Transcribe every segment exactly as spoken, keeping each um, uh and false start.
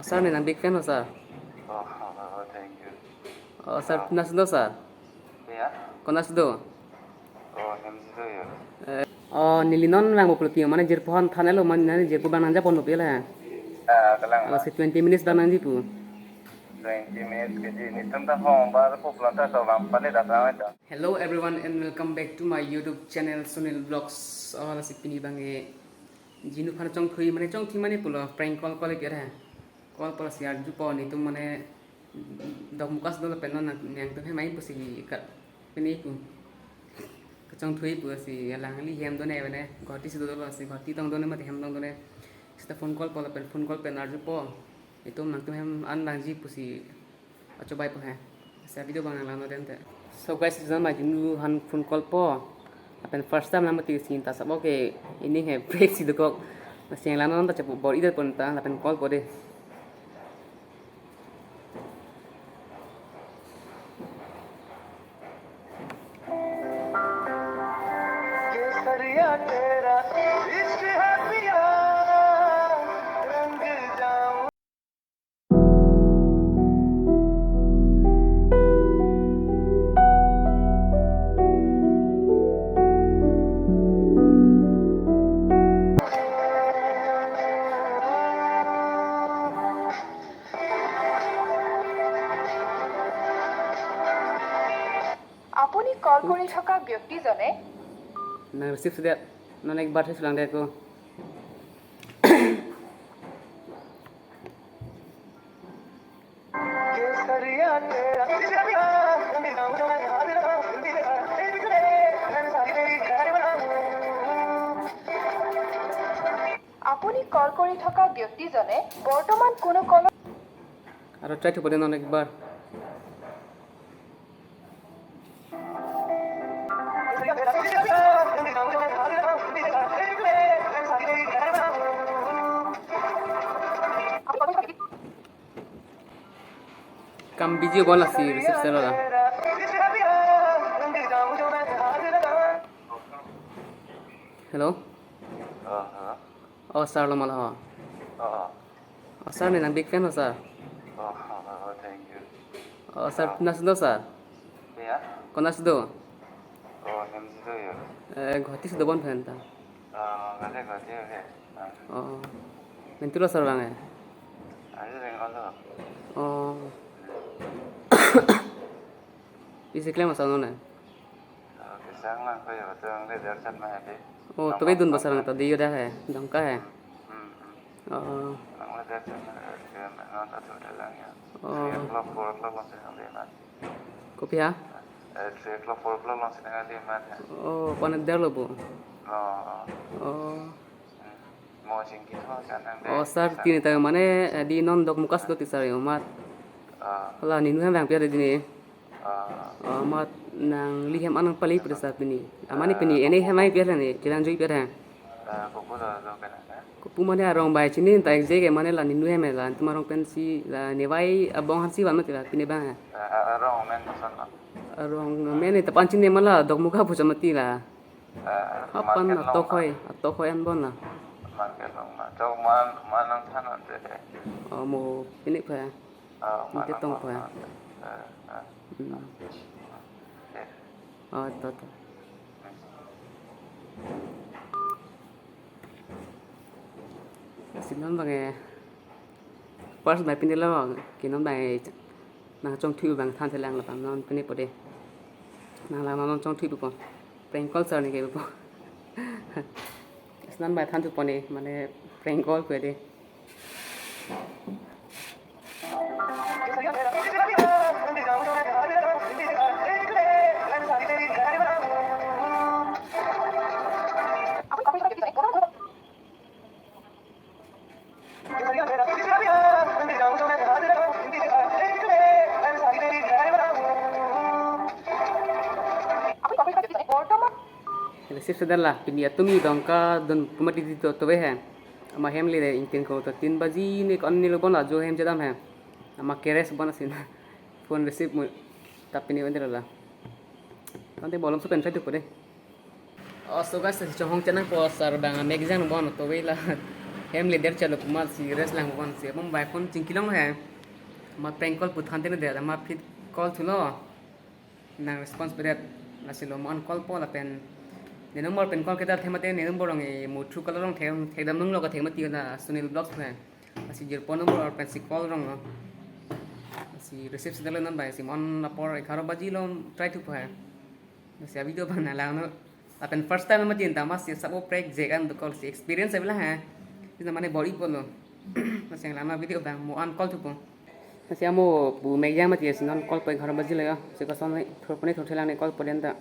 Sir, ne nang big fan ho, sir. Oh, oh, thank you. Oh, sir, ah, konatsi do, sir? Ya? Konatsi do? Oh, hem si do ya. Eh, oh, neli non nang boplo pi, mane jirpo aphan than-etlo, mane jirpo abang nangjaponpo pi la. Ah, kalang. Oh, si twenty minutes abang nangji pu. Twenty minutes ke ji, netum ta hong ba po plan ta to bang pale da ta ta. Hello everyone and welcome back to my YouTube channel Sunil Vlogs. Oh, lasi pini abang e jinu aphan chongthui, mane chongthui mane pulo prank call call pi ra. Call pulo si arjupo netum mane dokmoka si do lapen non nang, nangtum hem ai pusi kat pini pu. Kachongthui pu si alangli hem do ne mane Guwahati si do lo si Guwahati tong do ne mate hem tong do ne. Sita phone call pulo lapen phone call pen arjupo. Netum nangtum hem an nangji pusi achobai po he. Sa video abang nang langno den te. So guys, jinu aphan phone call po. Lapen first time lang mati si ta sabo ke ini he break si dokok. Masih langno ta chapo bor-idet pon ta lapen call po de. আপুনি কল কৰি থকা ব্যক্তিজনে Nang receive si det. Non ekbar si sulang de ko. আপুনি কল কৰি থকা ব্যক্তিজনে বৰ্তমান কোনো কল আৰু try to put in on ekbar. Kam busy bon lasi receive si lo la. Hello? Oh, sir lo ma la ho. Oh, sir, ne nang big fan ho, sir. Oh, thank you. Oh, sir, konatsi do, sir? Ya? Konatsi do? Oh, hem si do ya. Eh, Guwahati si dobom phen ta. Oh, kale Guwahati ya. Oh. Mentu lo sir abang e? Ajo ring lo. Oh. Isi klem asal non e? Oh, kesang lang ko ya, betul ang le der chat ma ya de. Oh, tobe dun basarang ta de yo da he, Dongka he. Hmm, hmm. Oh. Ang le der chat ma ya, non ta tu da lang ya. Oh. Three o'clock, four o'clock lang si nang le ma. Kopi ha? Eh, three o'clock, four o'clock lang si nang le ma ya. Oh, panet der lo bo. Oh, oh. Oh. Hmm. Mo chingki tho chan nang de. Oh, sir, pini ta mane, eh, di non dokmoka si do ti sir yo mat. Ah. La ninu hem vang pi ra dini. Ah. Oh, mat nangli hem an nangpale pu sir pini. Amane pini ene hem ai pi ra ne, chelang jui pi ra. Ah, kopu do do pen na? Kopu mane arong bai chini ta ek jege mane la ninu hem la antum arong pensi la nevai abong aphansi van mati la pini abang. Ah, ah, arong amen koson lo? Arong amen ta pachini mala dokmoka pu chot mati la. Ah, hapan market along atokhoi, atokhoi an bon la. Market along na. Chok man, man nangthan ante. Oh, mo pini pha. Ah, man nangthan ante. Eh, eh. Hmm. Eh. Oh, to, to. Lasi non abang e. First bai pini lo, ke non bai nang chongthui abang than thelang lapen non pini po de. Nang lang non chongthui po. Prank call sir ne ke po. Lasi non bai than thu po ne, mane prank call po de. Receive si det la, pini atum i Dongka dun pu mati di to, to ve he. Ama hem le de ingtin ko to tin baji ne ko-an ne lo bon la jo hem chedam he. Ama keres bon asin. Phone receive mo ta pini on de la. Tangte bolom so pen sai tu ko de. Oh, so guys, si chonghong chenang po sir abang amek jang bon to ve la. Hem leder chalo pu amatsi rest lang pu amatsi. Mobile phone chingki longlo he. Amat prank call pu than tene de, amat aphi call thulo. Nang response bedet, lasi lo mo an call po lapen ne number pen call keta thema te ne number rong e mo Truecaller rong thek, thekdam nanglo ka thek mati la Sunil Vlogs pen. Lasi jirpo number or pensi call ronglo. Lasi receive si dalo non bai si mo an apor egharo baji lo try thupo he. Lasi a-video abang nang langno. Lapen first time mati ta amatsi sabo prank jek an do call si experience avelo he. Isi mane bor-ipo lo. Lasi langno video abang mo an call thupo. Lasi amo pu mek jang mati si non call po egharo baji lo ya. Si koson ni thurpo ni thurthelang ni call po den ta.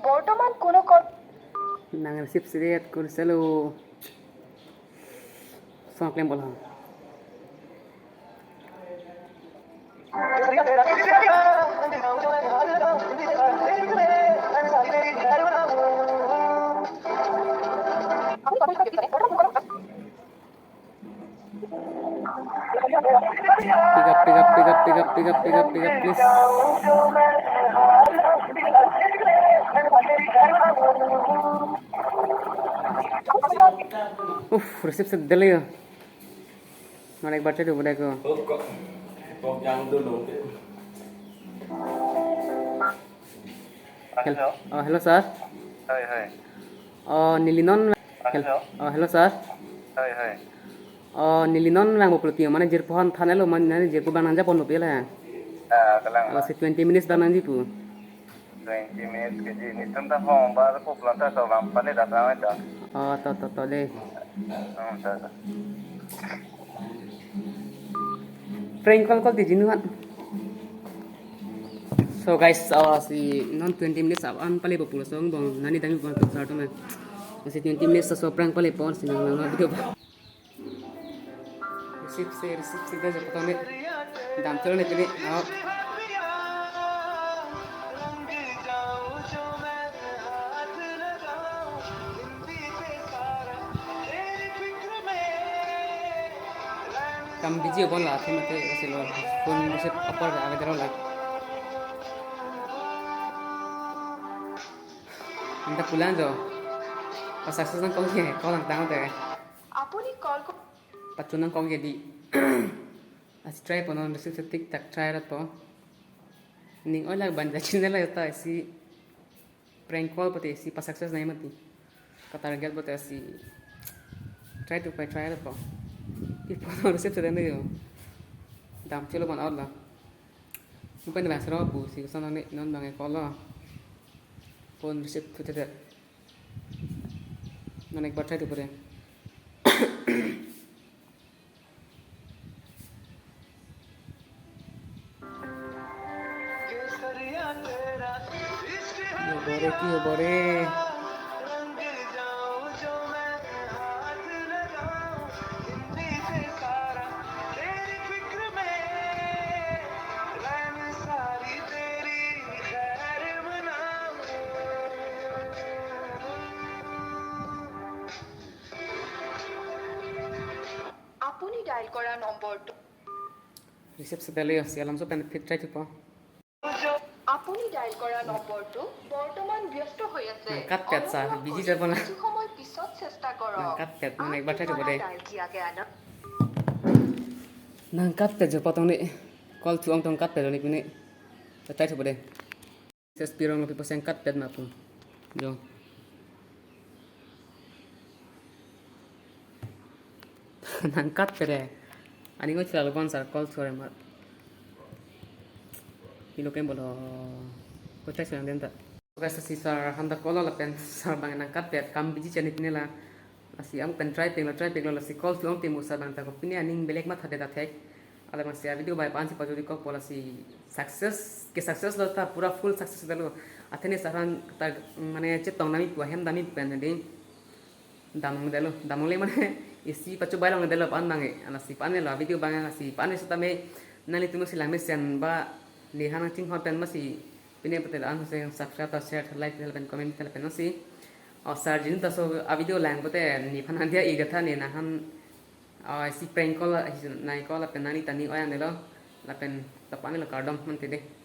বৰ্তমান কোনো call Nang receive si det, kur selo. Song klem bol ha. Pick up, pick up, pick up, pick up, pick up, pick up, pick up, please. Uff, receive si det lo. Mana ek baca dulu, udah ko. Kok, kok yang dulu. Hel-, Hello. Oh, hello, sir. Hai, hai. Oh, neli non, hel-, Hello. Oh, hello, sir. Hai, hai. Oh, neli non lang boplo ti, mane jirpo aphan thanlo, mane jirpo abang nangjaponpo pila. Ah, kalang. Oh, si twenty minutes abang nangji pu. Twenty minutes ke ji, netum ta hong ba ko planta to bang pane data mai ta. Oh, to, to, to, de. Hmm, ta, ta. Prank call call ti jinu han. So guys, uh, si non twenty minutes an pale po pulo song bong nani dang bong sar to me. Si twenty minutes so prank pale po si nang nang video. Receive si, receive si, guys, apa kami? Dam chalo ni pini. Oh. Kam busy bon la, thema te kasi lo. Phone receive apor ave daro la. Anta pulang jo. Pas success nangkok ke, call nangtang te. আপুনি কল ক- Pachu nangkok ke di. Lasi try po non receive si tik tak try rat po. Ning oi lak ban jachin la ta si prank call pute si pa success nai mati. Ka target pute si try to pa try rat po. Ipo non receive si det yo. Dam chalo ban out la. Upen bang sero pu si koson non non bang call lo. Phone receive thuthe. Non ek bar try to pure. Yo bore ki yo bore. আপুনি ডায়েল কৰা নম্বৰটো Receive si det lo, si alam so pen aphi try thupo. আপুনি ডায়েল কৰা নম্বৰটো বৰ্তমান ব্যস্ত হৈ আছে। Nangkat pet sa, busy অনুগ্ৰহ কৰি যাব na. কিছু সময় পিছত চেষ্টা কৰক। Nangkat pet, মানে একবাৰ try thupo de. आप द्वाৰা ডায়েল किया गया न- Nangkat pet jo patong ni. Call thu-ong tong kat pet ni pini. Try thupo de. Ses pirong lo pipo seng kat pet ma pu. Jo. Nangkat pet re. Ani ngo chila lo bon sar call sore mat. Ilo kem bolo. Ko check sang den ta. Guys, si sar handa call lapen sar bang nangkat pet kam busy chani pini la. Lasi ang pen try penglo, try penglo, lasi call thu-ong temu sar bang ta ko pini aning belek matha de ta thek. Alam si a video bai pan si pajuri kok pola si success ke success lo ta pura full success dalo. Athene saran ta mane chetong nami pu ahem dami pen de. Damong dalo, damong le mane isi pachu bai long dalo pan mange. Ala si pan lo video bang ala si pan setame nali tumo si lang mesen ba ni hanang ching hot pen ma si pine patel an se subscribe ta share ta like ta pen comment ta pen si. O sar jin ta so a video lang pote ni phan dia igatha ni nahan. O si prank call, nai call lapen nani tani oyang delo. Lapen Lapu-an lo, kardom mante dei.